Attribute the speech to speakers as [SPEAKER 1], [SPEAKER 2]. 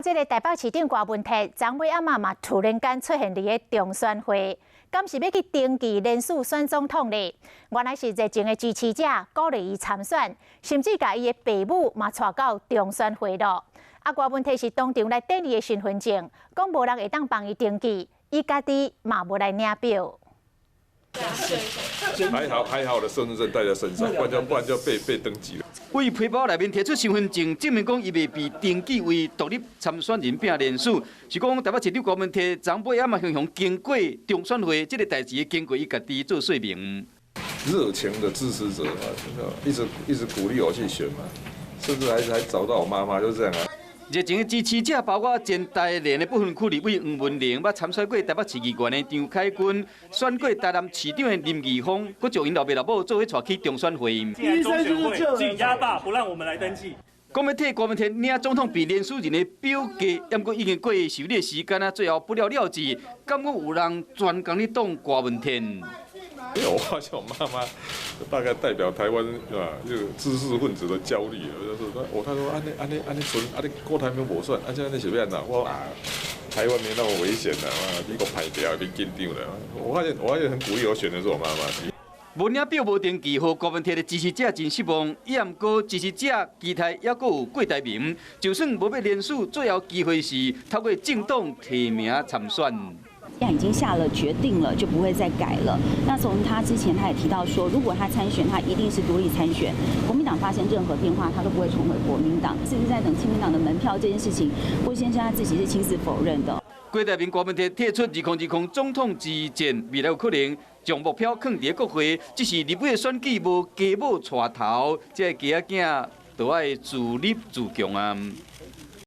[SPEAKER 1] 這个台北市長郭文鐵昨尾暗仔嘛突然間出現佇个中選會，敢是欲去登記連署選總統咧？原來是熱情的支持者鼓勵伊參選，甚至共伊的爸母嘛帶到中選會咯。啊，郭文鐵是當場來展伊的身份證，講無人會當幫伊登記，伊家己嘛無來領表。
[SPEAKER 2] 還好還好，我的身份證帶在身上，不然就被登記了。
[SPEAKER 3] 為皮包內面提出身份證，證明講伊未被登記為獨立參選人並連署，是講台北市長郭文鐵昨尾暗嘛雄雄經過中選會，這个代誌的經過伊家己做說明。
[SPEAKER 2] 熱情的支持者啊，一直一直鼓勵我去選嘛，甚至還找到我媽媽，就是這樣啊。
[SPEAKER 3] 熱情的支持者包括前台聯的不分區立委黃文玲，捌參選過台北市議員的張凱軍，選過台南市長的林義峰，閣將𪜶老爸老母做伙帶去中選會。
[SPEAKER 4] 醫生就是救人，壓霸不讓我們來登記。
[SPEAKER 3] 講欲替郭文鐵領總統被連署人的表格，毋過已經過受理時間啊，最後不了了之。敢閣有人專工咧擋郭文鐵？
[SPEAKER 2] 因為我發現我媽媽大概代表台灣啊，這個知識分子的焦慮，就是我他說按呢按呢按呢賰，按呢郭台銘無選，按這按呢是欲按怎？我說啊，台灣沒那麼危險的，啊，美國歹掉，別緊張的。我發現很鼓勵我選的是我媽媽。
[SPEAKER 3] 無領表無登記，予郭文鐵的支持者真失望。伊毋過支持者期待猶閣有郭台銘，就算無欲連署，最後機會是透過政黨提名參選。
[SPEAKER 5] 已經下了決定了，就不會再改了。那從他之前，他也提到說，如果他參選，他一定是獨立參選。國民黨發生任何變化，他都不會重回國民黨。是不是在等親民黨的門票這件事情，郭先生他自己是親自否認的。
[SPEAKER 3] 郭台銘、郭文鐵提出2020總統之戰，未來有可能將目標囥佇國會，只是立委選舉無雞母帶頭，這个雞仔囝就愛自立自強啊。